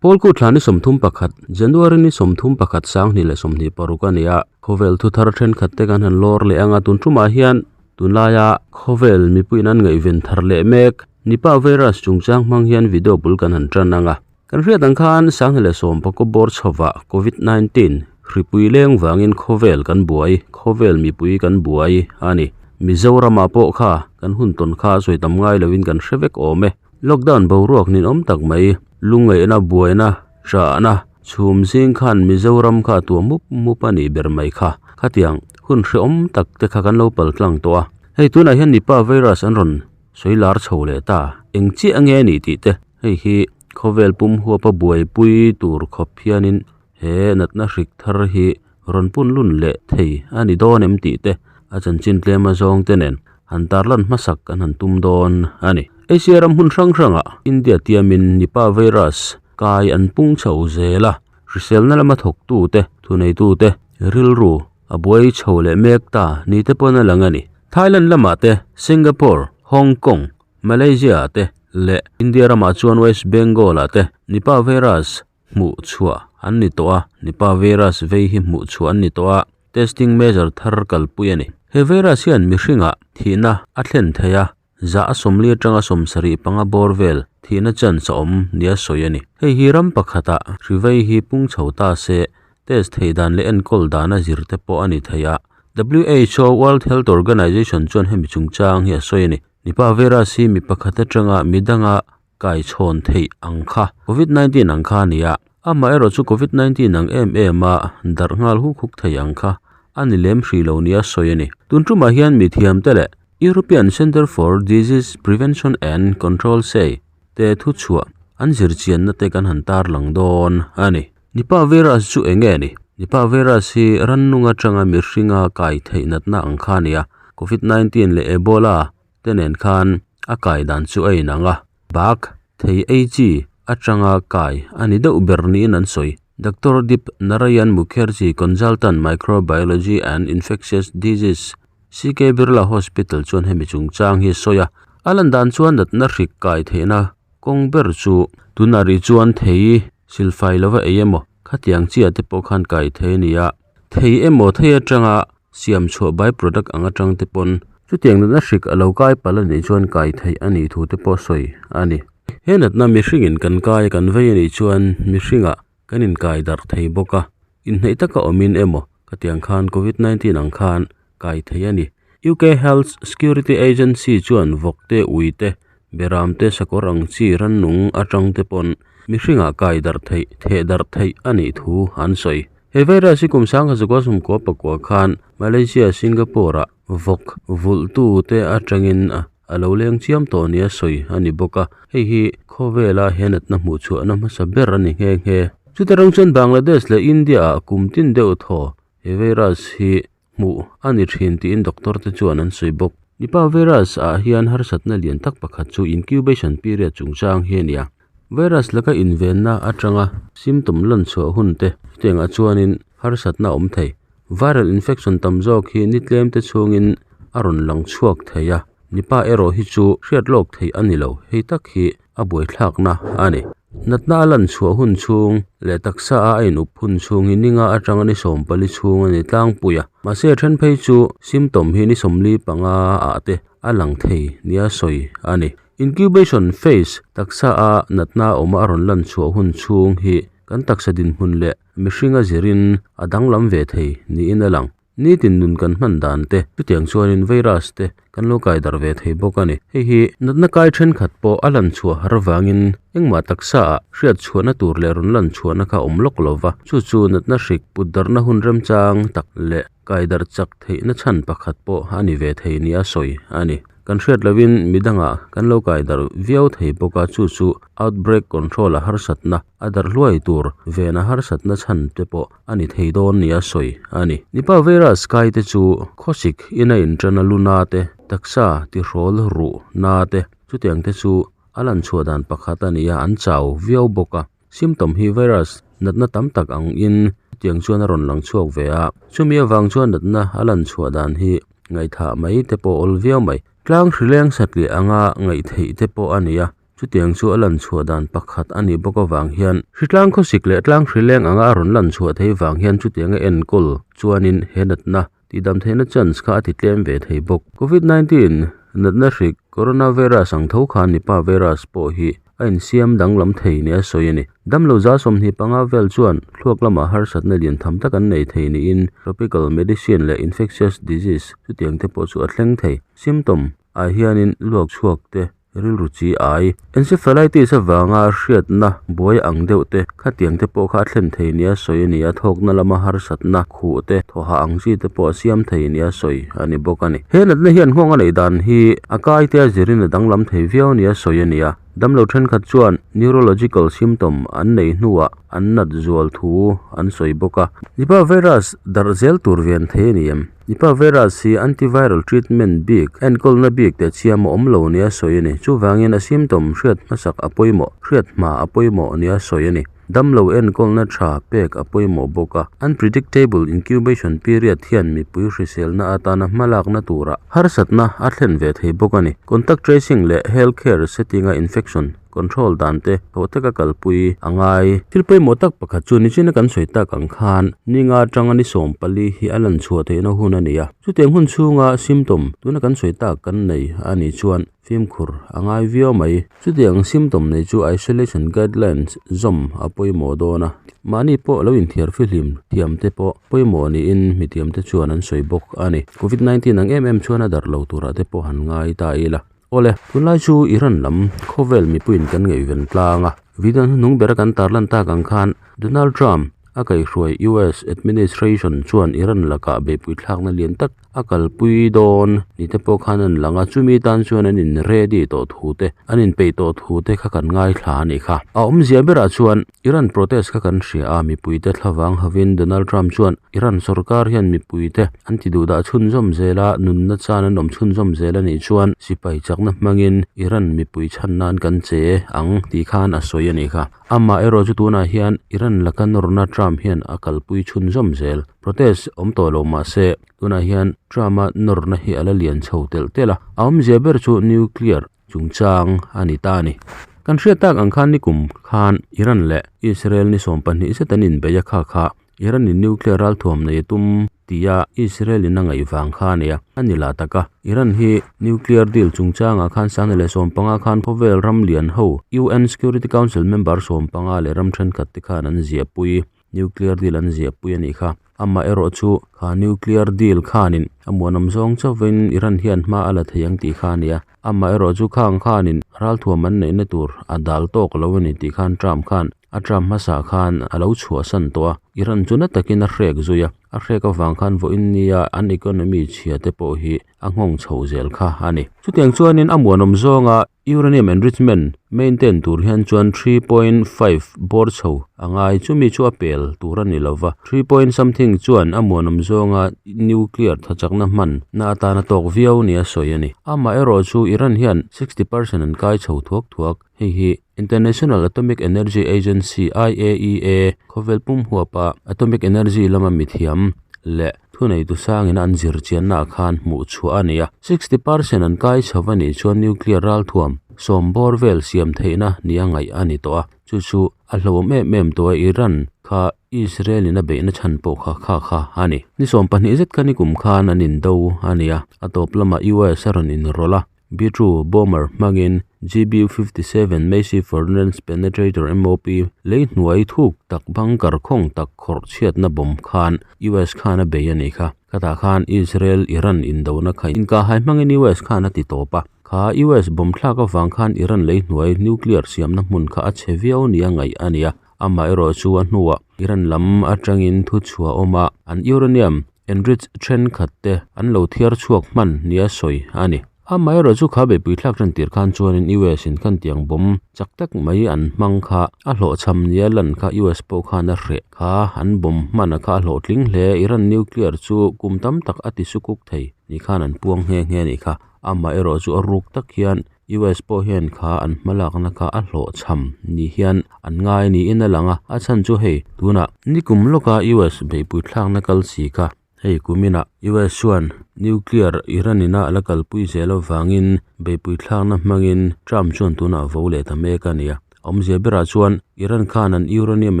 Pawlku thla ni 31, January ni 31 2026 a ni a, khawvel thuthar thenkhat te kan han lawr leh ang a, tun tumah hian tunlaia khawvel mipuiin an ngaihven thar leh mek Nipah virus chungchang hmang hian video bul kan han tan ang a. Kan hriat ang khan 2010 bawr chhovah Covid 19 hripui leng vangin khawvel kan buai, khawvel mipui kan buai a ni. Mizoramah pawh kha kan hun tawn kha sawi tam ngai lovin kan hre vek awm e. Lockdown boruak ninawm tak mai, lungngaihna, buaina, ṭahna, chhum zing khan Mizoram kha a tuah mup mup a nih ber mai kha. Khatiang hun hrehawm tak te kha kan lo pal tlang tawh a. Hei tunah hian Nipah virus an rawn sawi lar chho leh ta. Eng chiah nge a nih tih te, hei hi khawvel pum huapa buaipui tur khawp hianin he natna hrik thar hi rawn pun lun leh thei a ni dawn em tih te a chanchin tlem a zawng te nen han tarlan hmasak kan han tum dawn a ni. Asia ram hmun hrang hrangah India tiamin Nipah virus kai an pung chho zel a, hriselna lama thawktu te, thuneitu te rilru a buai chho leh mek ta ni te pawn a lang a ni. Thailand lamah te, Singapore, Hong Kong, Malaysia ah te leh India ramah chuan West Bengal ah te Nipah virus hmuh chhuah an ni tawh a, Nipah virus vei hi hmuh chhuah an ni tawh a, testing measure thar kalpui a ni. He virus hian mihringah thihna a thlen thei a, zah a 40 atanga 75 bawr vel thihna chance a awm nia sawi a ni. Hei hi ram pakhatah hri vei hi pung chho ta se, test theih dan leh enkawl dana zir te pawh a ni thei a. WHO, World Health Organization, chuan hemi chungchang hi a sawi a ni. Nipah virus hi mi pakhat atanga midanga kai chhawn theih ang kha Covid 19 ang kha a ni a, amaherawh chu Covid 19 ang em em a darh nghal huk huk thei ang kha a ni lem hrih lo nia sawi a ni. Tun tumah hian mi thiamte leh European Centre for Disease Prevention and Control say te thu chhuah an zirchianna te kan han tarlang dawn a ni. Nipah virus chu eng nge ni? Nipah virus hi rannung atanga mihringa kai theih natna ang kha a ni a, Covid 19 leh Ebola te nen khan a kai dan chu a inang a, bak thei ei chi atanga kai a ni deuh ber niin an sawi. Doctor Dip Narayan Mukherjee, Consultant, Microbiology and Infectious Disease, CK Birla Hospital chuan hemi chungchang hi a sawi a, a lan dan chuan natna hrik kai theihna kawng ber chu tunah rih chuan thei silfai lova ei emaw khatiang chiah te pawh khan kai thei a ni a, thei emaw thei atanga siam chhuah by product ang atang te pawn chutiang natna hrik a lo kai palh a nih chuan kai theih a nih thu te pawh sawi a ni. He natna mihringin kan kai kan vei a nih chuan mihringah kan inkai darh thei bawk a, inhneih taka awmin emaw ka tiang khan covid 19 ang khan kai thei a ni. UK Health Security Agency chuan vawk te, ui te, beram te, sakawr ang chi rannung atang te pawn mihringah kai darh theih, theh darh theih a nih thu an sawi. He virus hi kum 1999 khan Malaysia, Singapore-ah vawk vulhtu te atangin a lo leng chiam tawh nia sawi a ni bawk a, hei hi khawvela he natna hmuh chhuahna hmasa ber a ni nghe nghe. Chutah rang chuan Bangladesh leh India-ah kum tin deuh thaw he virus hi hmuh a ni thin tiin doctor te chuan an sawi bawk. Nipah virus ah hian harsatna lian tak pakhat chu incubation period chungchang hi a ni a. Virus laka invenna atanga symptom lan chhuah hun te chutiangah chuanin harsatna a awm thei. Viral infection tam zawk hi ni tlem te chhungin a rawn lang chhuak thei a, Nipah erawh hi chu hriat lawk theih a ni lo, hei tak hi a buaithlakna a ni. Natna a lan chhuah hun chhung leh taksa a a inup hun chhung hi ninga atanga ni 14 chhung a ni tlangpui a, mahse a then phei chu symptom hi ni 45 ah te a lang thei nia sawi a ni. Incubation phase, taksa a natna awma a rawn lan chhuah hun chhung hi kan taksa dinhmun leh mihring a zirin a danglam ve thei niin a lang. Nitin nun kan hman dan te, chutiang chuanin virus te kan lo kai darh ve thei bawk a ni. Hei hi natna kai thenkhat pawh a lan chhuah har avangin engmah taksa ah hriat chhuahna tur leh rawn lan chhuahna kha a awm lawk lo va, chu chu natna hrik put darhna hun remchang tak leh kai darh chak theihna chhan pakhat pawh a ni ve thei nia sawi a ni. Kan hriat lovin midangah kan lo kai darh viau thei bawk a, chu chu outbreak control a harsatna a darh hluai tur vena harsatna chhan te pawh a ni thei dawn nia sawi a ni. Nipah virus kai te chu khawsik ina inṭan a lu na te, taksa tihrawl ruh na te, chutiang te chu a lan chhuah dan pakhat a ni a, an chau viau bawk a. Symptom hi virus natna tam tak ang in chutiang chuan a rawn lang chhuak ve a, chumi avang chuan natna a lan chhuah dan hi ngaihthah mai te pawh awl viau mai. Tlang hrileng satliah anga ngaih theih te pawh a ni a. Chutiang chu a lan chhuah dan pakhat a nih bawk avang hian hritlang khawsik leh tlang hri leng anga a rawn lan chhuah theih vang hian chutianga enkawl chuanin he natna tihdam theihna chance kha a ti tlem ve thei bawk. Covid 19 natna hrik coronavirus ang tho khan Nipah virus pawh hi a insiam danglam thei nia sawi a ni. Damlo za 25 vel chuan thluak lamah harsatna lian tham tak an nei thei niin tropical medicine leh infectious disease chutiang te pawh chu a thleng thei. Symptom ah hianin luak chhuak te, rilru chi ai, encephalitis avanga hriatna buai ang deuh te, khatiang te pawh kha a thlen thei nia sawi a ni a, thawkna lama harsatna khuh te, thawhah ang chi te pawh a siam thei nia sawi a ni bawk a ni. He natna hian nghawng a neih dan hi a kai te a zirin a danglam thei viau nia sawi a ni a. Damlo thenkhat chuan neurological symptom an nei hnuah an nat zual thu an sawi bawk a. Nipah virus darh zel tur ven thei a ni em? Nipah virus hi antiviral treatment bik, enkawlna bik teh chiam a awm lo nia sawi a ni. Chuvangin a symptom hriat hmasak a pawimawh, hriat hma a pawimawh nia sawi a ni. Damlo enkawlna tha pek a pawimawh bawk a. Unpredictable incubation period hian mipui hriselna atana hmalakna tura harsatna a thlen ve thei bawk a ni. Contact tracing leh health care setting-a infection control dan te tawh taka kalpui a ngai. Thil pawimawh tak pakhat chu nichina kan sawi tak ang khan ninga atanga ni 14 hi a lan chhuah theihna hun a ni a. Chutiang hun chhunga symptom tuna kan sawi tak kan nei a nih chuan Fimkhur a ngai viau mai. Chutiang symptom nei chu isolation guidelines zawm a pawimawh dawn a, mahni pawh lo inthiar fihlim thiam te pawh pawimawh niin mithiam te chuan an sawi bawk a ni. Covid 19 ang em em chuan a darh lo turah te pawh han ngai ta ila. Awle, tunlai chu Iran lam khawvel mipuiin kan ngaihven tlang a, video hnuhnung bera kan tarlan tak ang khan Donald Trump a kaihhruai US administration chuan Iran lakah beihpui thlakna lian tak a kalpui dawn ni te pawh khan an lang a, chumi tan chuan an in ready tawh thu te, an in peih tawh thu te kha kan ngaithla a nih kha. A awmzia berah chuan Iran protest kha kan hria a, mipui te thlavang hovin Donald Trump chuan Iran sorkar hian mipui te an ti duh dah chhunzawm zel a, nunna chan an awm chhunzawm zel a nih chuan sipai chakna hmangin Iran mipui chhan nan kan che ang tih khan a sawi a nih kha. Amah erawh chu tunah hian Iran laka nawrna Trump hian a kalpui chhunzawm zel. Protest awm tawh lo mah se, tunah hian Trump-a nawrna hi a la lian chho telh telh a, a awmzia ber chu nuclear chungchang a ni ta a ni. Kan hriat tak ang khan nikum khan Iran leh Israel ni 12 zet an inbeih a kha kha Iran-in nuclear ralthuam nei a tum tia Israel-in a ngaih vang kha a ni a, a ni lah tak a. Iran hi nuclear deal chungchangah khan 2015 khan khawvel ram lian ho UN Security Council member 15 leh ram thenkhat te khan an ziahpui. Nuclear deal an ziahpui a nih kha. Amah erawh chu kha nuclear deal khanin a muanawm zawng chauhin Iran hian hma a la thei ang tih kha a ni a. Amah erawh chu khang khanin ralthuam an neihna tur a dal tawk lo a ni tih khan Trump khan a Trump hmasa khan a lo chhuahsan tawh a. Iran chu na takin a hrek zui a. A hrek avang khan vawiin nia an economy chhia te pawh hi a nghawng chho zel kha a ni. Chutiang chuanin a muanawm zawnga Uranium enrichment maintain tur hian chuan 3.5 bawr chho a ngai, chumi chu a pel tur a ni lova, three point something chuan a muanawm zawnga nuclear thachakna hman na atana tawk viau nia sawi a ni. Amaherawh chu Iran hian 60% an kai chho thuak thuak, hei hi International Atomic Energy Agency, IAEA, khawvel pum huapa atomic energy lama mithiam leh Thuneitu sangin an zir chiannaah khan hmuh chhuah a ni a, 60% an kai chho a nih chuan nuclear ralthuam sawm bawr vel siam theihna nia ngaih a ni tawh a, chu chu a hlauhawm em em tawh a, Iran kha Israel in a beihna chhan pawh kha kha kha a ni. Ni 12 zet kha nikum khan an indo a ni a, a tawp lamah US a rawn inrawlh a, B-2 bomber hmangin GB-57 Massive Ordnance Penetrator, MOP, lei hnuai thuk tak bunker khawng tak khawrh chhiatna bomb khan US khan a bei a nih kha. Khatah khan Israel-Iran indona kha inkahhai hmangin US khan a ti tawp a. Kha US bomb thlak avang khan Iran lei hnuai nuclear siamna hmun kha a chhe viau nia ngaih a ni a. Amaherawh chu a hnuah Iran lam atangin thu chhuah awm a, an uranium enrich thenkhat te an lo thiar chhuak hman nia sawi a ni. Amaherawh chu kha beihpui thlak tan tir khan chuanin US in khan tiang bomb chak tak mai an hmang kha a hlawhchham nia lan kha US pawh khan a hreh kha an bomb hman a kha a hlawhtling hle. Iran nuclear chu kum tam tak a ti sukuk thei ni khan an puang nghe nghe a nih kha. Amaherawh chu a ruk tak hian US pawh hian kha an hmalakna kha a hlawhchham ni hian an ngai niin a lang a, a chhan chu hei tunah nikum lawka US beihpui thlakna kal si kha. Hei kuminah US chuan nuclear Iran ina a la kalpui zel avangin beihpui thlakna hmangin Trump chuan tunah vo leh ta mek a ni a. Awmzia berah chuan Iran khan an uranium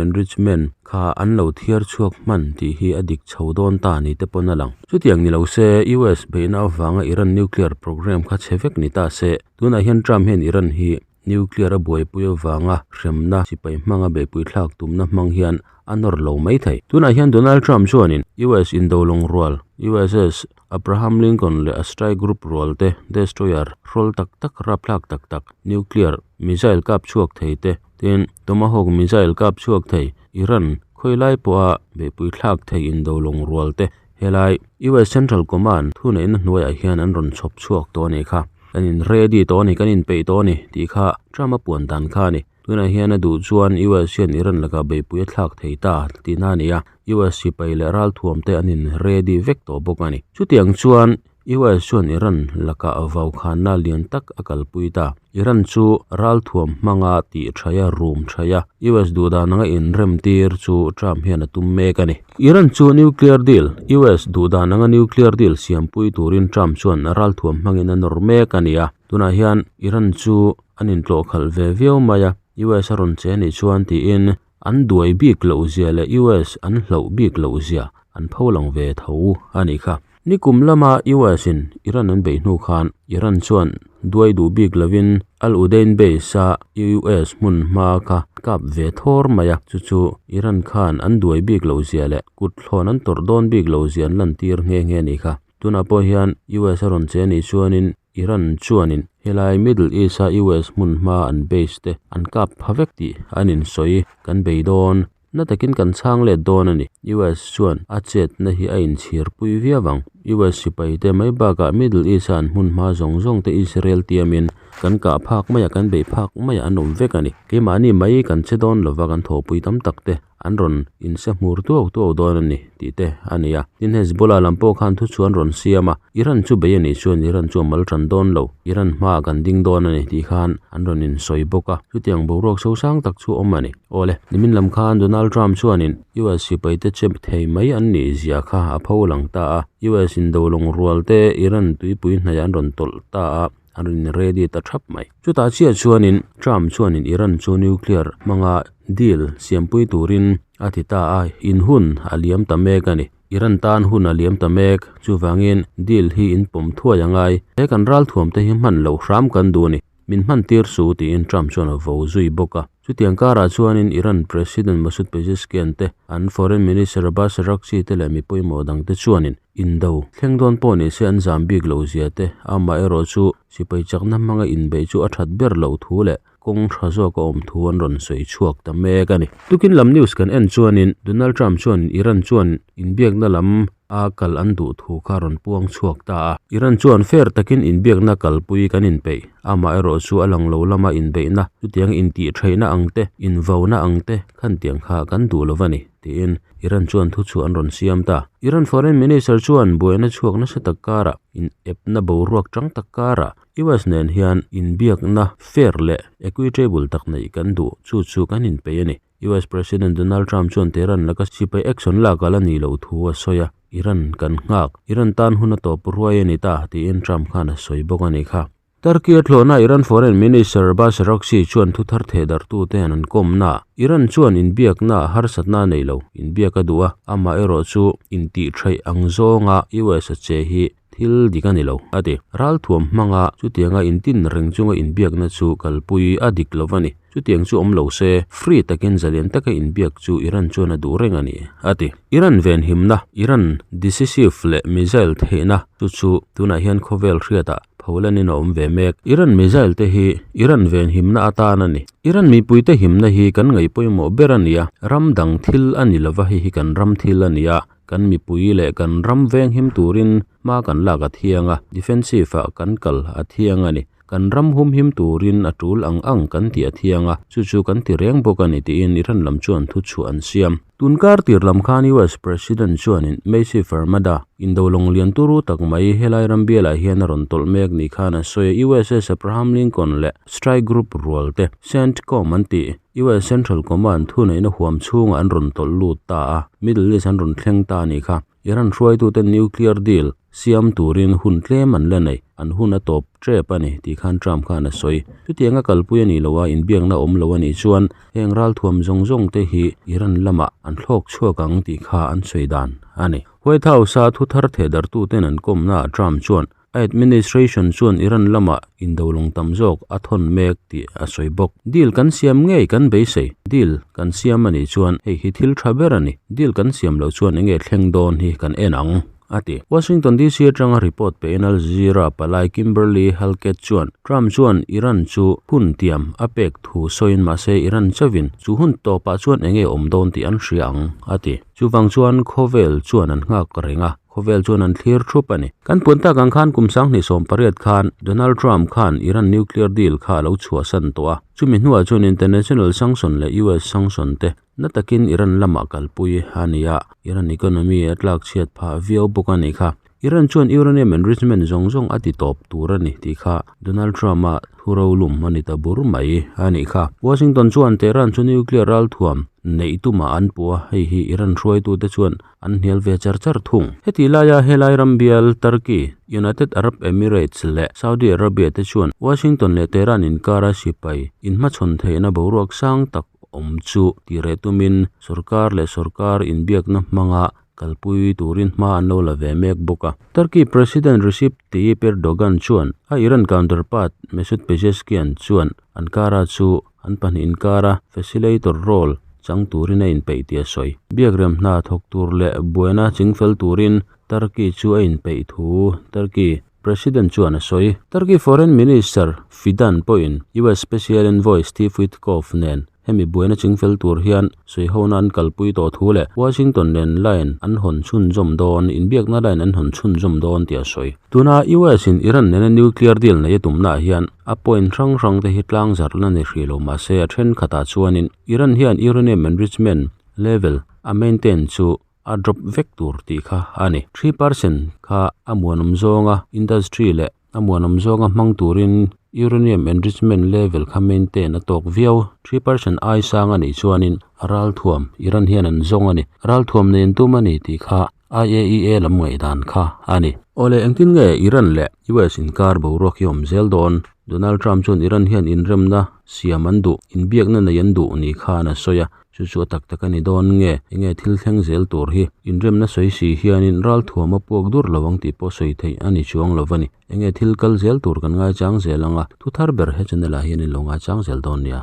enrichment kha an lo thiar chhuak hman tih hi a dik chho dawn ta ni te pawn a lang. Chutiang ni lo se US beihna avanga Iran nuclear program kha chhe vek ni ta se, tunah hian Trump hian Iran hi nuclear a buaipui avanga hremna sipai hmanga beihpui thlak tumna hmang hian a nawr lo mai thei. Tunah hian Donald Trump chuanin US indolawng rual, USS Abraham Lincoln leh a strike group rual te, destroyer hrawl tak tak, rapthlak tak tak, nuclear missile kap chhuak thei te, tin Tomahawk missile kap chhuak thei, Iran khawilai pawha beihpui thlak thei indolawng rual te, Helai US Central Command thuneihna hnuaiah hian an rawn chhawp chhuak tawh a nih kha. Kan in ready tawh a ni, kan inpeih tawh a ni tih kha Trump a puan dan kha a ni. Tunah hian a duh chuan US hian Iran lakah beihpui a thlak thei ta tihna a ni a, US sipai leh ralthuam te an in ready vek tawh bawk a ni. Chutiang chuan US chuan Iran lakah vaukhanna lian tak a kalpui ta. Iran chu ralthuam hmanga tih thaih a, rum thaih a, US duhdan anga inremtir chu Trump hian a tum mek a ni. Iran chu nuclear deal, US duhdan anga nuclear deal siampui turin Trump chuan ralthuam hmangin a nawr mek a ni a. Tunah hian Iran chu an intlawhkhalh ve viau mai a, US a rawn che anih chuan tiin An duai bik loh zia leh US an hlauh bik loh zia an pho lang ve tho a nih kha. Nikum lama US in Iran an beih hnu khan Iran chuan duai duh bik lovin Al Udeid base a US hmun hma kha kap ve thawr mai a, chu chu Iran khan an duai bik loh zia leh kut thlawn an tawrh dawn bik loh zia an lantir nghe nghe a nih kha. Tunah pawh hian US a rawn che anih chuanin Iran chuanin helai Middle East a US hmun hma an base te an kap pha vek tih an insawi kan bei dawn. Na takin kan chhang let dawn a ni. US chuan a chetna hi a inchhirpui viau ang. US sipai te mai bakah Middle East a an hmun hma zawng zawng te Israel tiamin kan kah phak mai a, kan beih phak mai a an awm vek a ni. Keimahni mai kan che dawn lova kan thawhpui tam tak te an rawn inse hmur tuau tuau dawn a ni tih te a ni a. Tin, Hezbollah lam pawh khan thuchhuan rawn siam a, Iran chu bei a nih chuan Iran chu a mal tan dawn lo, Iran hmaah kan ding dawn a ni tih khan an rawn insawi bawk a. Chutiang boruak sosang tak chu awm a ni. Awle, nimin lam khan Donald Trump chuanin US sipaite chep thei mai an nih zia kha a pho lang ta a. US indolawng rual te Iran tuipui hnaih an rawn tawlh ta a, an rawn in ready ta thap mai. Chutah chiah chuanin Trump chuanin Iran chu nuclear hmanga deal siampui turin a ti ta a, in hun a liam ta mek a ni. Iran tan hun a liam ta mek, chuvangin deal hi in pawm thuai a ngai. He kan ralthuam te hi hman loh hram kan duh a ni. Min hman tir su tiin Trump chuan a vo zui bawk a. Chutiang karah chuanin Iran President Masoud Pezeshkian te, an Foreign Minister Abbas Araghchi te leh mi pawimawh dangte chuanin indo thleng dawn pawh ni se an zam bik loh zia te, amaherawh chu sipai chakna hmanga inbeih chu a that ber loh thu leh kawng tha zawk a awm thu an rawn sawi chhuak ta mek a ni. Tukin lam news kan en chuanin Donald Trump chuan Iran chuan inbiakna lam a kal an duh thu kha rawn puang chhuak ta a. Iran chuan fair takin inbiakna kalpui kan inpeih, amaherawh chu a lang lo lama inbeihna, chutiang intih theihna ang te, invauna ang te khan tiang kha kan duh lo va ni, tiin Iran chuan thuchhuah an rawn siam ta. Iran Foreign Minister chuan buaina chhuak nasa tak karah, inepna boruak chang tak karah, US nen hian inbiakna fair leh equitable tak neih kan duh, chu chu kan inpeih a ni. US President Donald Trump chuan Tehran laka sipai action lak a la nih loh thu a sawi a, Iran kan nghak, Iran tan hun a tawp ruai a ni ta, tiin Trump khan a sawi bawk a nih kha. Turkey a thlawhna Iran Foreign Minister Abbas Araghchi chuan thu thar theh darhtute an an kawmna, Iran chuan inbiakna ah harsatna a nei lo, inbiak a duh a, amah erawh chu intih theih ang zawnga US a che hi thil dik a ni lo, a ti. Ralthuam hmanga chutianga intin reng chunga inbiakna chu kalpui a dik lo a ni. Chutiang chu awm lo se, free takin zalian taka inbiak chu Iran chuan a duh reng a ni, a ti. Iran venhimna, Iran decisive leh missile theihna chu chu tunah hian khawvel hriatah pholan in a awm ve mek. Iran missile te hi Iran venhimna atan a ni. Iran mipuite himna hi kan ngaih pawimawh ber a ni a, ram dang thil a ni lova hei hi kan ram thil a ni a, Kan mipui leh kan ram veng him turin hma kan lak a thiang a, defensive ah kan kal a thiang a ni. Kan ram humhim turin a tul ang ang kan tih a thiang a, chu chu kan ti reng bawk a ni tiin Iran lam chuan thuchhuah an siam. Tun kar tir lam khan US President chuanin Macy Farmada indo lawng lian turu tak mai helai ram bialah hian a rawn tawlh mek ni khan a sawi a, USS Abraham Lincoln leh Strike Group rual te Centcom an tih US Central Command thuneihna huam chhungah an rawn tawlh lut ta a, Middle East an rawn thleng ta a nih kha. Iran hruaitute nuclear deal siam turin hun tlem an la nei, an hun a tawp tep a ni tih khan Trump khan a sawi. Chutianga kalpui a nih loh a, inbiakna awm lo a nih chuan heng ralthuam zawng zawng te hi Iran lamah an thlawk chhuak ang tih kha an sawi dan a ni. White House-a thuthar thehdarhtuten an kawmnaah Trump chuan A administration chuan Iran lamah indolawng tam zawk a thawn mek tih a sawi bawk. Deal kan siam ngei kan beisei. Deal kan siam a nih chuan hei hi thil tha ber a ni. Deal kan siam loh chuan enge thleng dawn hi kan en ang, a ti. Washington DC atanga report pein Al Jazeera palai Kimberly Halkett chuan Trump chuan Iran chu hun tiam a pek thu sawiin mahse Iran chauhin chu hun tawpah chuan enge awm dawn tih an hria ang, a ti. Chuvang chuan khawvel chuan an nghak reng a. Khawvel chuan an thlir thup a ni. Kan puan tak ang khan kum 2018 khan Donald Trump khan Iran nuclear deal kha a lo chhuahsan tawh a. Chumi hnuah chuan international sanction leh US sanction te na takin Iran lamah kalpui a ni a, Iran economy a tlak chhiat phah viau bawk a nih kha. Iran chuan uranium enrichment zawng zawng a ti tawp tur a ni tih kha Donald Trump-a thu rolum a ni ta bur mai a nih kha. Washington chuan Tehran chu nuclear ralthuam neih tumah an puh a, hei hi Iran hruaitute chuan an hnial ve char char thung. Heti laia helai ram bial Turkey, United Arab Emirates leh Saudi Arabia te chuan Washington leh Tehran inkara sipai inhmachhawn theihna boruak sang tak awm chu tireh tumin sorkar leh sorkar inbiakna hmanga kalpui turin hma an lo la ve mek bawk a. Turkey President Recep Tayyip Erdogan chuan a Iran counterpart Masoud Pezeshkian chuan Ankara chu an pahnih inkara facilitator role chang turin a inpeih tih a sawi. Biakrem hna thawk tur leh buaina chingfel turin Turkey chu a inpeih thu Turkey President chuan a sawi. Turkey Foreign Minister Fidan pawhin US Special Envoy Steve Witkoff nen hemi buaina chingfel tur hian sawihona an kalpui tawh thu leh Washington nen line an hawn chhunzawm dawn, inbiakna line an hawn chhunzawm dawn tih a sawi. Tuna US in Iran nena nuclear deal nei a tumnaah hian a point hrang hrang te hi tlang zarh la ni hrih lo mahse a thenkhatah chuanin Iran hian uranium enrichment level a maintain chu a drop vek tur tih kha a ni. 3% kha a muanawm zawnga industry leh a muanawm zawnga hmang turin uranium enrichment level kha maintain a tawk viau. 3% ai sang a nih chuanin ralthuam Iran hian an zawng a ni. Ralthuam nei an tum a ni tih kha IAEA lam ngaihdan kha a ni. Awle engtin nge Iran leh US inkar boruak hi awm zel dawn? Donald Trump chuan Iran hian inremna siam an duh, inbiakna nei an duh ni khan a sawi a, chu chu a tak tak a ni dawn nge? Enge thil thleng zel tur hi? Inremna sawi si hianin ralthuam a puak dur lo ang tih pawh sawi theih a ni chuang lo a ni. Enge thil kal zel tur kan ngaichang zel ang a, thu thar ber he channel ah hian in lo ngaichang zel dawn nia.